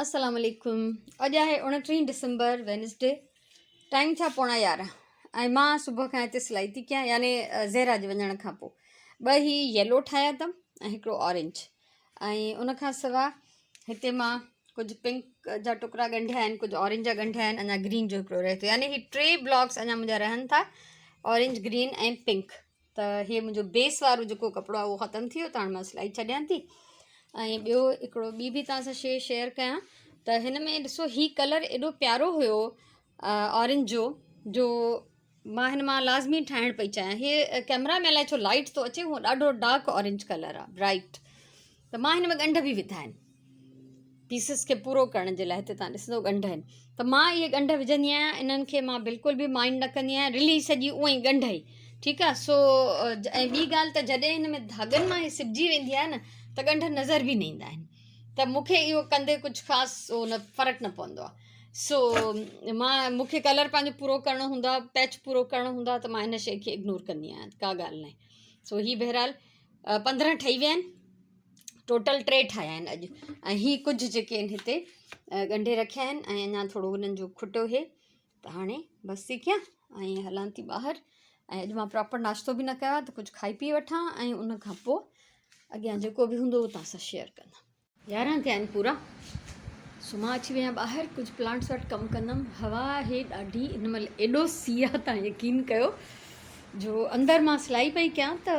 السلام عليڪم اڄ آهي 29 ڊسمبر وينسڊي ٽائيم ٿيا پوڻا 11 ۽ مان صبح کان هتي سلائي ٿي ڪيان يعني زهرا جي وڃڻ کان پوء ٻه هي يلو ٺاهيا اٿم ۽ هڪڙو اورينج ۽ ان کان سواء هتي مان ڪجهه پنڪ جا ٽڪرا ڳنڍيا آهن ڪجهه اورينج جا ڳنڍيا آهن اڃا گرين جو هڪڙو رهي ٿو يعني هي ٽي بلاڪس اڃا منهنجا رهن ٿا اورينج گرين ۽ پنڪ ته هي منهنجو بيس وارو جيڪو ڪپڙو آهي اهو ختم ٿي ويو ته هاڻي مان سلائي ڇڏيان ٿي ۽ ٻيو هڪڙو ٻي به توهان سان شيء شيئر ڪيان ته هن ۾ ڏسو هي ڪلر ايڏو پيارو هيو اورينج جو جو مان هن مان لازمي ٺاهڻ پئي چاهيان هي ڪيمرا ۾ الائي ڇو لائٽ ٿو اچي هو ڏاڍو ڊارڪ اورينج ڪلر آهي برائٽ ته مان هن ۾ ڳنڍ به وڌا آهن پيسز کي پورو ڪرڻ جي لاء هتي تان ڏسندو ڳنڍ آهن ته مان اهي ڳنڍ وجهندي آهيان انهن کي مان بلڪل به مائنڊ نه ڪندي آهيان رلي سڄي اونئي ڳنڍ ئي ٺيڪ آهي سو ۽ ٻي ڳالهه ته جڏهن هن ۾ ڌاڳن مان هي سبجي ويندي آهي نه ته ڳنڍ نظر به نه ايندا آهن ته مون کي اهو ڪندي ڪجهه خاص اهو نه فرق نه پوندو آهي سو مان مون کي ڪلر پنهنجو پورو ڪرڻو هوندو آهي پيچ پورو ڪرڻو هوندو آهي ته مان ان شيء کي اگنور ڪندي آهيان ڪا ڳالهه نه آهي سو هي بهرحال 15 ٺهي ويا آهن ٽوٽل ٽي ٺاهيا آهن اڄ ۽ هي ڪجهه جيڪي آهن هتي ڳنڍي رکيا آهن ۽ اڃا ٿورو هنن جو کٽيو هي ته هاڻي بس ٿي ڪيان ۽ هلان ٿي ٻاهر ۽ اڄ مان پراپر ناشتو به نه ڪيو آهي ته ڪجهه کائي پي وٺان ۽ ان کان پوء اڳيان جيڪو به هوندو اهو توهان سان شيئر ڪندم. 11 ٿيا آهن پورا سو مان اچي وئي آهيان ٻاهر ڪجهه پلانٽس وٽ ڪم ڪندم هوا آهي ڏاڍي هن مهل ايڏو سيء آهي توهان يقين ڪيو جو اندر مان سلائي پئي ڪيان ته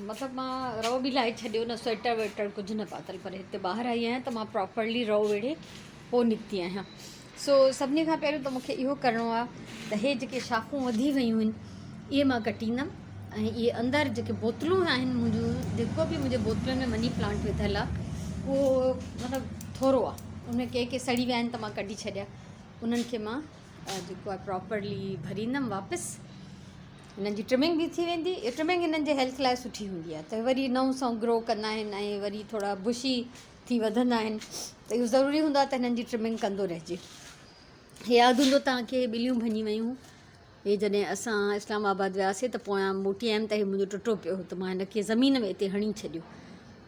مطلب مان رئو به لاهي ڇڏيو نه سوئيٽر ووئيٽر ڪجهه نه پاتل پر هتي ٻاهر آئي آهيان ته مان پراپرلي رئو ويڙهي پوء نڪتي آهيان سو سڀني کان پهريون ته مونکي اهو ڪرڻو آهي ته هي جيڪي شاخون وڌي ويون آهن اهي مان ڪٽيندم ۽ اهي اندر جيڪي بوتلون آهن منهنجون جيڪو به منهنجي بوتلن ۾ مني پلانٽ وڌل آهي اهو مطلب ٿورو آهي ان ۾ ڪي ڪي سڙي ويا آهن ته مان ڪڍي ڇڏيا انهن کي مان جيڪو آهي پراپرلي ڀريندم واپس هنن جي ٽرمنگ به ٿي ويندي ٽرمنگ هنن جي هيلٿ لاء سٺي هوندي آهي ته وري نئون سئون گرو ڪندا آهن ۽ وري ٿورا بشي ٿي وڌندا آهن ته اهو ضروري هوندو آهي ته هنن جي ٽرمنگ ڪندو رهجي ياد هوندو توهان کي ٻليون ڀڃي ويون هي جڏهن اسان اسلام آباد وياسي ته پويان موٽي آيم ته هي منهنجو ٽٽو پيو هو ته مان هن کي زمين ۾ هتي هڻي ڇڏيو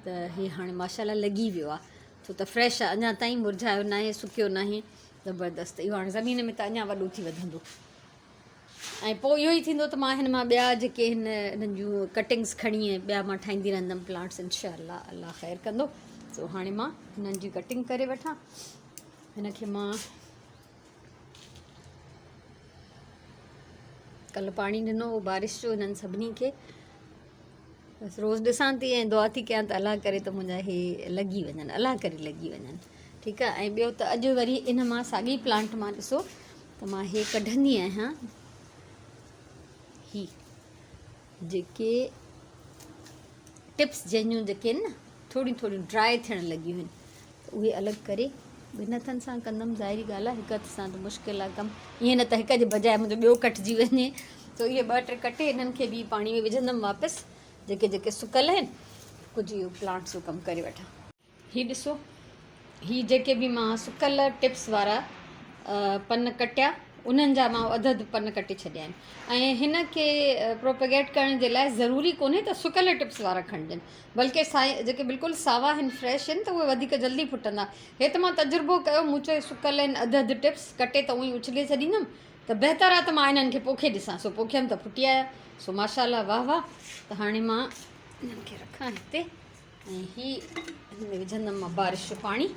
ته هي هاڻي ماشاء الله لڳي ويو آهي ڇو ته فريش آهي اڃا تائين مرجهايو ناهي سڪيو ناهي زبردست اهو هاڻي زمين ۾ ته اڃا وڏو ٿي وڌندو ۽ پوء اهو ئي ٿيندو ته مان هن مان ٻيا جيڪي هن انهن جون ڪٽنگس کڻي ۽ ٻيا مان ٺاهيندي رهندم پلانٽس انشاء الله الله خير ڪندو سو هاڻي مان هنن جي ڪٽنگ ڪري وٺان هن کي مان ڪل پاڻي ڏنو هو بارش جو هنن سڀني کي بس روز ڏسان ٿي ۽ دعا ٿي ڪيان ته الله ڪري ته منهنجا هي لڳي وڃن الله ڪري لڳي وڃن ٺيڪ آهي ۽ ٻيو ته اڄ وري ان مان ساڳي پلانٽ مان ڏسو ته مان هي ڪڍندي آهيان هي جيڪي ٽپس جنهن جون جيڪي آهن نه ٿوريون ٿوريون ڊرائي ٿيڻ لڳيون آهن ته اهي الڳ ڪري ٻن هٿن سان ڪندم ظاهري ڳالهه آهي هڪ هٿ سان ته مشڪل آهي ڪم ائين نه ته هڪ جي بجاء منهنجو ٻيو ڪٽجي وڃي ته اهي ٻه ٽي ڪٽي انهن کي به پاڻي ۾ وجهندم واپس جيڪي جيڪي سڪل آهن ڪجهه اهو پلانٽس جو ڪم ڪري وٺان هي ڏسو هي جيڪي به مان سڪل ٽپس وارا پن ڪٽيا انهن جا مان اڌ اڌ پن ڪٽي ڇڏيا آهن ۽ هن کي پروپيگيٽ ڪرڻ جي لاء ضروري ڪونهي ته سڪل ٽپس وارا کڻجن بلڪه سائي جيڪي بلڪل ساوا آهن فريش آهن ته اهي وڌيڪ جلدي ڦٽندا هي ته مان تجربو ڪيو مون چيو سڪل آهن اڌ اڌ ٽپس ڪٽي ته اونئي اڇلي ڇڏيندم ته بهتر آهي ته مان انهن کي پوکي ڏسان سو پوکيم ته ڦٽي آيا سو ماشاء الله واهه واهه ته هاڻي مان انهن کي رکان هتي ۽ هي هن ۾ وجهندم مان بارش جو پاڻي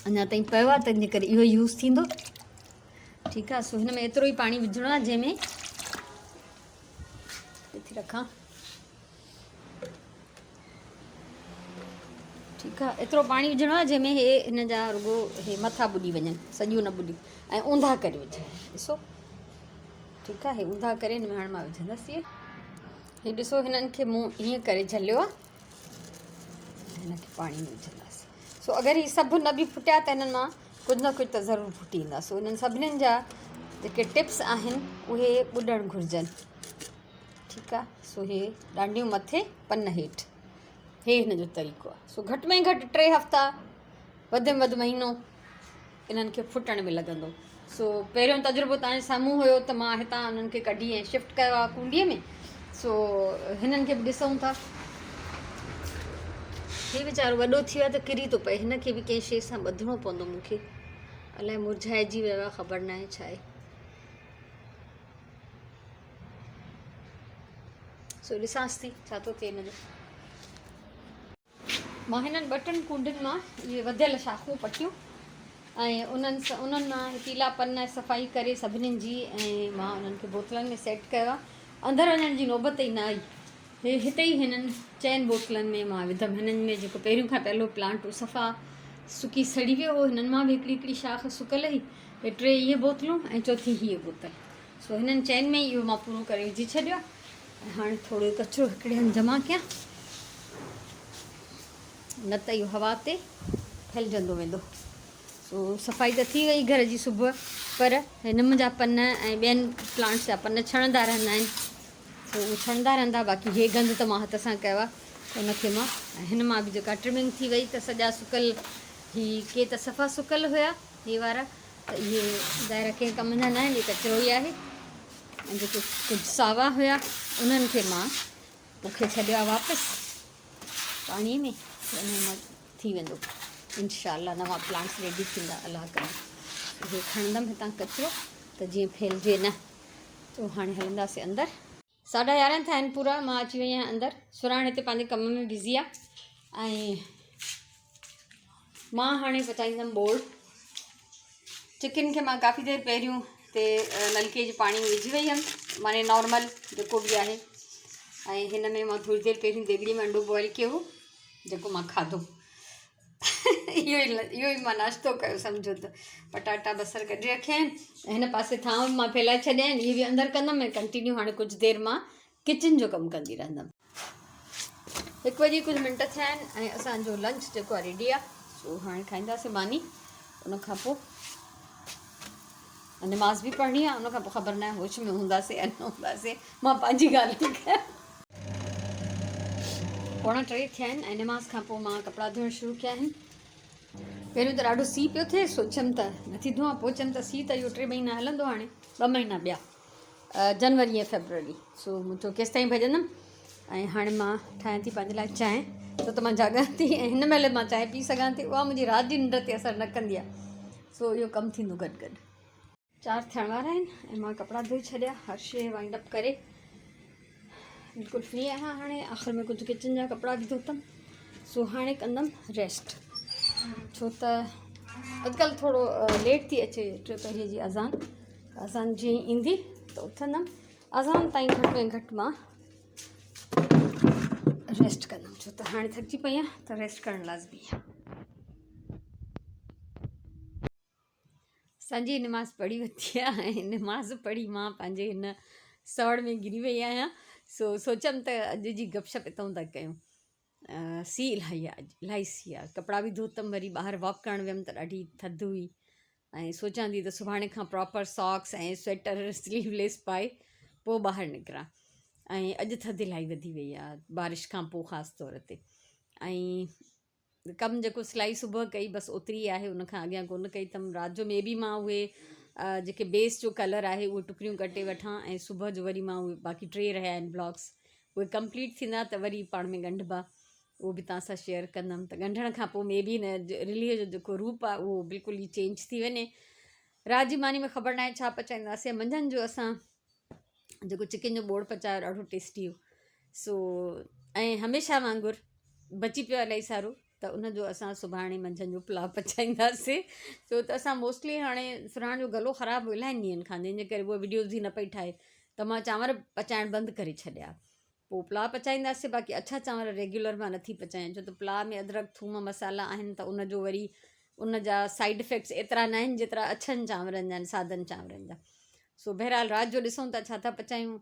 اڃا تائين پيو آهي تنهن جي ڪري اهو يوز ٿيندو ٺيڪ آهي سو هن ۾ ايترو ئي پاڻي وجهڻو آهي جنهن ۾ ٿي رکان ٺيڪ آهي ايترو پاڻي وجهڻو آهي جنهن ۾ هي هن جا رڳو هي مٿا ٻڏي وڃن سڄو نه ٻڏي ۽ اونڌا ڪري وجهه ڏسو ٺيڪ آهي اونڌا ڪري هن ۾ هاڻي مان وجهندس هي هي ڏسو هنن کي مون ائين ڪري جهليو آهي هن کي پاڻي ۾ وجهنداسين سو اگر هي سڀ نه به ڦٽيا ته هنن مان ڪجهه نه ڪجهه ته ضرور ڦٽي ايندا سو هنن سڀنين جا جيڪي ٽپس آهن اهي ٻڏڻ گهرجن ٺيڪ آهي سو هي ڏانڊيون مٿي پن هيٺ هي هن جو طريقو آهي سو گهٽ ۾ گهٽ 3 هفتا وڌ ۾ وڌ مهينو انهن کي ڦٽڻ ۾ لڳندو. سو پهريون تجربو توهان جي سامهون هيو ته مان هتان انهن کي ڪڍي ۽ شفٽ ڪيو آهي ڪونڊيء ۾ سو هنن کي به ڏسون ٿا. هي ويچارو وڏو ٿي ويو آهي ته ڪري ٿو پئي. هن کي به ڪنهن شيء سان ٻڌڻو پوندو مون کي. الائي مرجهائجي ويو آهي خبر ناهي ڇا آهي. سو ڏسانس ٿي ڇا ٿو ٿئي هن جو. مان هنن ٻه ٽن ڪونڊن مان اهي وڌيل شاخون پٽيون ۽ انهن انهن مان پيلا پن صفائي ڪري سڀنين جي ۽ مان انهن کي بوتلن ۾ سيٽ ڪيو آهي. اندر وڃڻ جي نوبت ئي نه آئي. هي هتي ئي هنن چئن بوتلن ۾ مان وڌم. هنن ۾ جيڪو پهريون کان پهلو پلانٽ هو صفا سڪي سڙي ويو هو. هنن مان به هڪڙي هڪڙي شاخ سڪل هئي. هي ٽي اهي بوتلون ۽ چوٿين هيء بوتل. سو هنن چئن ۾ ئي اهو مان پورو ڪري وجهي ڇڏيو آهي. ۽ هاڻي ٿورو ڪچرو هڪڙي هنڌ جمع ڪيان نه ته اهو هوا تي ڦهلجندو ويندو. سو صفائي ته ٿي وئي گهر جي صبح پر هي نم جا پن ۽ ٻين پلانٽس جا پن ڇڻندا رهندا آهن سو اهي ڇڻندا رهندا باقي هي گند ته مان هٿ سان ڪيو آهي ان کي مان هن مان به جيڪا ٽرمنگ ٿي وئي ته سڄا سڪل هي ڪي ته صفا سڪل هيا هي وارا ته اهي ظاهر ڪنهن ڪم جا نه آهن هي ڪچرو ئي آهي ۽ جيڪي ڪجهه ساوا هيا انهن کي مان پوکي ڇڏيو آهي واپس پاڻي ۾ انهن مان ٿي ويندو انشاء الله نوان پلانٽس ريڊي ٿيندا الله ڪندو هي کڻندم هتان ڪچرو ته جيئن ڦهلجي نه تو هاڻي هلنداسي اندر. ساڍا يارهن ٿيا آهن پورا مان اچي وئي آهيان اندر. سراڻ هتي پنهنجي ڪم ۾ بزي آهي ۽ مان هاڻي پچائيندم ٻوڙ. چڪن کي مان ڪافي دير پهريون تي نلڪي جي پاڻي ۾ وجهي وئي هيم معني نارمل جيڪو به آهي ۽ هن ۾ مان ٿوري دير پهريون ديڳڙي ۾ انڊو بوائل ڪيو هو جيڪو مان کاڌو اهو ئي اهو ئي مان ناشتو ڪيو سمجهو ته پٽاٽا بصر ڪڍي رکيا آهن ۽ هن پاسي ٿانو به مان ڦهلائي ڇڏيا آهن اهي به اندر ڪندم ۽ ڪنٽينيو هاڻي ڪجهه دير مان ڪچن جو ڪم ڪندي رهندم. هڪ وڄي ڪجهه منٽ ٿيا آهن ۽ اسان جو لنچ جيڪو آهي ريڊي آهي سو هاڻي کائينداسين ماني ان کان پوء نماز به پڙهڻي آهي ان کان پوء خبر ناهي هوش ۾ هونداسين يا نه هونداسين مان پنهنجي ڳالهه ٿي ڪيان. پوڻا ٽي ٿيا آهن ۽ نماز کان پوء مان ڪپڙا ڌوئڻ شروع ڪيا آهن. پهريون ته ڏاڍو سيء پيو ٿئي سوچيم ته نٿي ڌوئان پوء چيم ته سيء ته اهو ٽي مهينا هلندو هاڻي ٻه مهينا ٻيا جنوري ۽ فيبروري سو مون چيو ڪيستائين ڀڄندم ۽ هاڻي مان ٺاهيان ٿي پنهنجي لاء چانهه ڇو ته مان جاڳان ٿي ۽ هن مهل مان چانهه پي سگهان ٿي اها منهنجي رات جي ننڊ تي اثر نه ڪندي آهي سو اهو ڪم ٿيندو گڏ گڏ. چار ٿيڻ وارا آهن ۽ مان ڪپڙا ڌوئي ڇڏيا هر شيء وائنڊ اپ ڪري بلڪل فري آهيان هاڻي آخر ۾ ڪجهه ڪچن جا ڪپڙا به ڌوتم سو هاڻي ڪندم ريسٽ ڇو ته اڄڪلهه ٿورو ليٽ ٿي اچي ٽي پهري جي اذان اذان جيئن ايندي ته اٿندم اذان تائين گهٽ ۾ گهٽ مان ريسٽ ڪندم ڇو ته هاڻي ٿڪجي پئي آهيان ته ريسٽ ڪرڻ لازمي آهي. سنجي نماز پڙهي ورتي آهي ۽ نماز پڙهي مان پنهنجي هن سوڙ ۾ گري وئي آهيان سو سوچيم ته اڄ جي گپ شپ اتان ٿا ڪيون سي الاهي آهي اڄ الاهي سي آهي ڪپڙا به ڌوتم وري ٻاهر واڪ ڪرڻ ويم ته ڏاڍي ٿڌ هئي ۽ سوچان ٿي ته سڀاڻي کان پراپر ساڪس ۽ سوئيٽر سليو ليس پائي پوء ٻاهر نڪران ۽ اڄ ٿڌ الاهي وڌي وئي آهي بارش کان پوء خاص طور تي ۽ ڪم جيڪو سلائي صبح ڪئي بس اوتري ئي آهي ان کان اڳيان ڪونه ڪئي اٿم رات جو مي بي مان اهي جيڪي بيس جو ڪلر آهي اهي ٽڪريون ڪٽي وٺان ۽ صبح جو وري مان اهي باقي ٽي رهيا آهن بلاڪس اهي ڪمپليٽ ٿيندا ته وري پاڻ ۾ ڳنڍبا اهو به توهان سان شيئر ڪندم ته ڳنڍڻ کان پوء مي بي هن رليء جو جيڪو روپ آهي اهو بلڪل ئي چينج ٿي وڃي رات جي ماني ۾ خبر ناهي ڇا پچائينداسين منجهند جو اسان جيڪو چڪن جو ٻوڙ پچايو ڏاڍو ٽيسٽي هو سو ۽ هميشه وانگر بچي پيو الاهي سارو ته ان جو اسان سڀاڻي منجهند جو پلاء پچائينداسين ڇو ته اسان موسٽلي هاڻي سرهاڻ جو گلو خراب هو الاهي ڏينهن کان جنهن جي ڪري اها وڊيوز ئي نه پئي ٺاهي ته مان چانور پچائڻ بند ڪري ڇڏيا پوء پلاء پچائينداسين باقي اڇا چانور ريگيولر مان نٿي پچايان ڇو ته پلاء ۾ ادرڪ ٿوم مصالحا آهن ته ان جو وري ان جا سائيڊ افيڪٽس ايترا نه آهن جيترا اڇن چانورن جا آهن سادن چانورن جا سو بهرحال رات جو ڏسون ٿا ڇا ٿا پچايون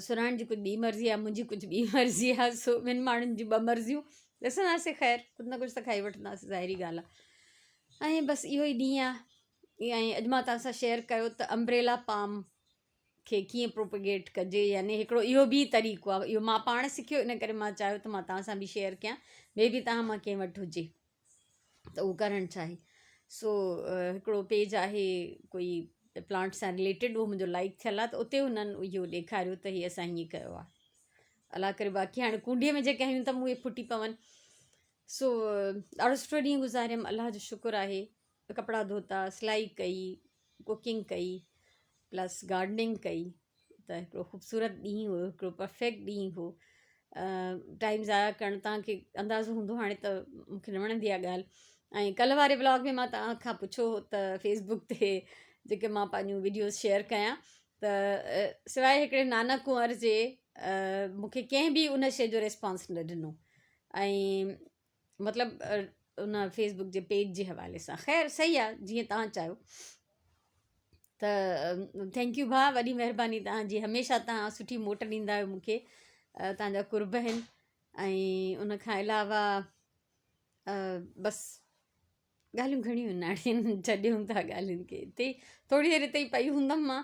سرهاڻ جي ڪجهه ٻي مرضي آهي منهنجي ڪجهه ٻي مرضي آهي سو ٻن ماڻهن جون ٻه مرضيون ڏسنداسين خير ڪجهه نه ڪجهه ته کائي وٺنداسين ظاهري ڳالهه آهي ۽ بس اهو ئي ڏينهن آهي ۽ اڄ مان توهان سان شيئر ڪيو ته امبريلا پام کي ڪيئن پروپگيٽ ڪجي يعني هڪڙو اهو به طريقو آهي اهو مان پاڻ سکيو ان ڪري مان چاهيو ته مان توهان سان به شيئر ڪيان مي بي توهان مان ڪنهن وٽ هجي ته اهو ڪرڻ چاهي سو هڪڙو پيج آهي ڪوئي پلانٽ سان رليٽيڊ اهو منهنجو لائڪ ٿيل آهي ته اتي هنن اهو ڏيکاريو ته هي اسان هيئن ڪيو آهي الله ڪري باقي هاڻي ڪونڊي ۾ جيڪي هيون ته اهي ڦٽي پون. سو ڏاڍو سٺو ڏينهن گذاريم الله جو شڪر آهي ڪپڙا ڌوتا سلائي ڪئي ڪوڪنگ ڪئي پلس گارڊننگ ڪئي ته هڪڙو خوبصورت ڏينهن هيو هڪڙو پرفيڪٽ ڏينهن هو ٽائيم ضايع ڪرڻ توهان کي اندازو هوندو هاڻي ته مونکي نه وڻندي آهي ڳالهه ۽ ڪلهه واري بلاگ ۾ مان توهان کان پڇيو هو ته فيسبوڪ تي جيڪي مان پنهنجون ويڊيوز شيئر ڪيان ته سواء هڪڙي نانا ڪنور جي مونکي ڪنهن به ان شيء جو ريسپانس نه ڏنو ۽ مطلب ان فيسبوڪ جي پيج جي حوالي سان خير صحيح آ جيئن توهان چاهيو ته thank you ڀاء وڏي مهرباني توهان جي هميشه توهان سٺي موٽ ڏيندا آهيو مونکي توهان جا قرب آهن ۽ ان کان علاوه بس ڳالهيون گهڻيون آهن هاڻي ڇڏيون ٿا ڳالهين کي هتي ٿوري دير هتي ئي پئي هوندم مان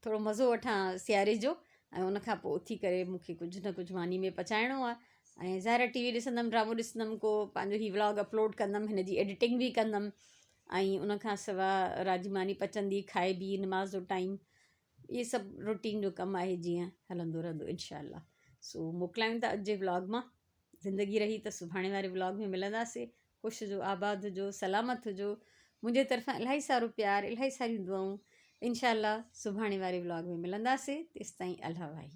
ٿورو مزو وٺان سياري جو ۽ ان کان پوء اٿي ڪري مون کي ڪجهه نه ڪجهه ماني ۾ پچائڻو آهي ۽ ظاهر ٽي وي ڏسندم ڊرامو ڏسندم ڪو پنهنجو هي ولاگ اپلوڊ ڪندم هن جي ايڊيٽنگ به ڪندم ۽ ان کان سواء رات جي ماني پچندي کائبي نماز جو ٽائيم اهي سڀ روٽين جو ڪم آهي جيئن هلندو رهندو انشاء الله سو موڪلايون ٿا اڄ جي ولاگ مان زندگي رهي ته سڀاڻي واري ولاگ ۾ ملنداسي خوش هجو آباد هجو سلامت هجو منهنجي طرفان الاهي سارو پيار الاهي ساريون دعائون انشاء الله سڀاڻي واري ولاگ ۾ ملنداسي تيستائين الله واهي.